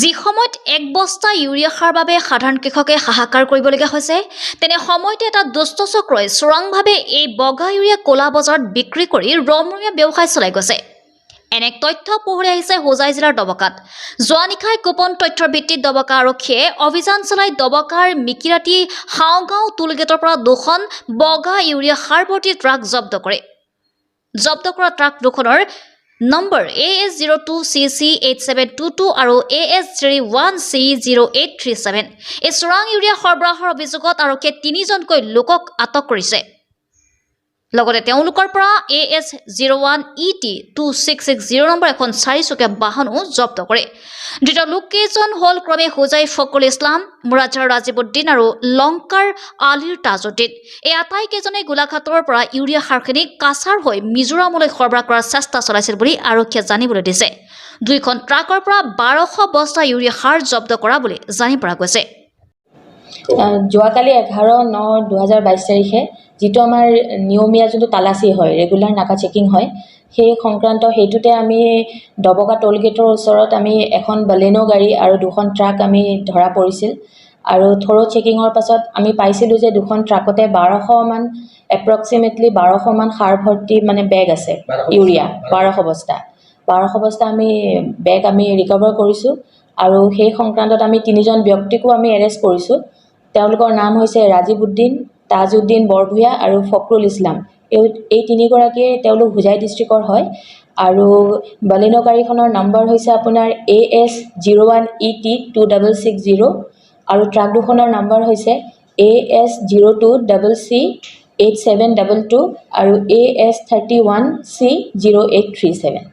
যি সময়ত এক বস্তা ইউৰিয়া সাৰৰ বাবে সাধাৰণ কৃষকে হাহাকাৰ কৰিবলগীয়া হৈছে, তেনে সময়তে এটা দুষ্ট চক্ৰই চোৰাংভাৱে এই বগা ইউৰিয়া ক'লা বজাৰত বিক্ৰী কৰি ৰমৰমীয়া ব্যৱসায় চলাই গৈছে। এনে এক তথ্য পোহৰলৈ আহিছে হোজাই জিলাৰ ডবকাত। যোৱা নিশাই গোপন তথ্যৰ ভিত্তিত ডবকা আৰক্ষীয়ে অভিযান চলাই ডবকাৰ মিকিৰাতি হাওগাঁও টোলগেটৰ পৰা দুখন বগা ইউৰিয়া সাৰ ভৰ্তি ট্ৰাক জব্দ কৰে। জব্দ কৰা ট্ৰাক দুখনৰ নম্বৰ AS 02 CC 8722 আৰু AS 31 C 0837। এই চোৰাং ইউৰিয়া সৰবৰাহৰ অভিযোগত আৰক্ষীয়ে তিনিজনকৈ লোকক আটক কৰিছে। লগতে তেওঁলোকৰ পৰা AS 01 ET 2660 number এখন চাৰিচকীয়া বাহনো জব্দ কৰে। ধৃত লোককেইজন হ'ল ক্ৰমে হোজাই ফখৰুল ইছলাম, মোৰাঝাৰ ৰাজীৱুদ্দিন আৰু লংকাৰ আলিৰ তাজুদ্দিন। এই আটাইকেইজনে গোলাঘাটৰ পৰা ইউৰিয়া সাৰখিনি কাছাৰ হৈ মিজোৰামলৈ সৰবৰাহ কৰাৰ চেষ্টা চলাইছিল বুলি আৰক্ষীয়ে জানিবলৈ দিছে। দুইখন ট্ৰাকৰ পৰা 1200 বস্তা ইউৰিয়া সাৰ জব্দ কৰা বুলি জানিব পৰা গৈছে। যোৱাকালি 11/9/2022 তাৰিখে যিটো আমাৰ নিয়মীয়া যোনটো তালাচী হয়, ৰেগুলাৰ নাকা চেকিং হয়, সেই সংক্ৰান্ত সেইটোতে আমি ডবকা টোলগেটৰ ওচৰত আমি এখন বালেনো গাড়ী আৰু দুখন ট্ৰাক আমি ধৰা পৰিছিল। আৰু থৰ' চেকিঙৰ পাছত আমি পাইছিলোঁ যে দুখন ট্ৰাকতে 1200মান, এপ্ৰক্সিমেটলি 1200মান সাৰ ভৰ্তি মানে বেগ আছে ইউৰিয়া, 1200 বস্তা। 1200 বস্তা আমি বেগ আমি ৰিকভাৰ কৰিছোঁ আৰু সেই সংক্ৰান্তত আমি তিনিজন ব্যক্তিকো আমি এৰেষ্ট কৰিছোঁ। তেওঁলোকৰ নাম হৈছে ৰাজীৱ উদ্দিন, তাজউদ্দিন বৰভূঞা আৰু ফখৰুল ইছলাম। এই তিনিগৰাকীয়ে তেওঁলোক হোজাই ডিষ্ট্ৰিক্টৰ হয়। আৰু বালেনো গাড়ীখনৰ নম্বৰ হৈছে আপোনাৰ AS 01 ET 2660 আৰু ট্ৰাক দুখনৰ নম্বৰ হৈছে AS 02 CC 8722 আৰু AS 31 C 0837।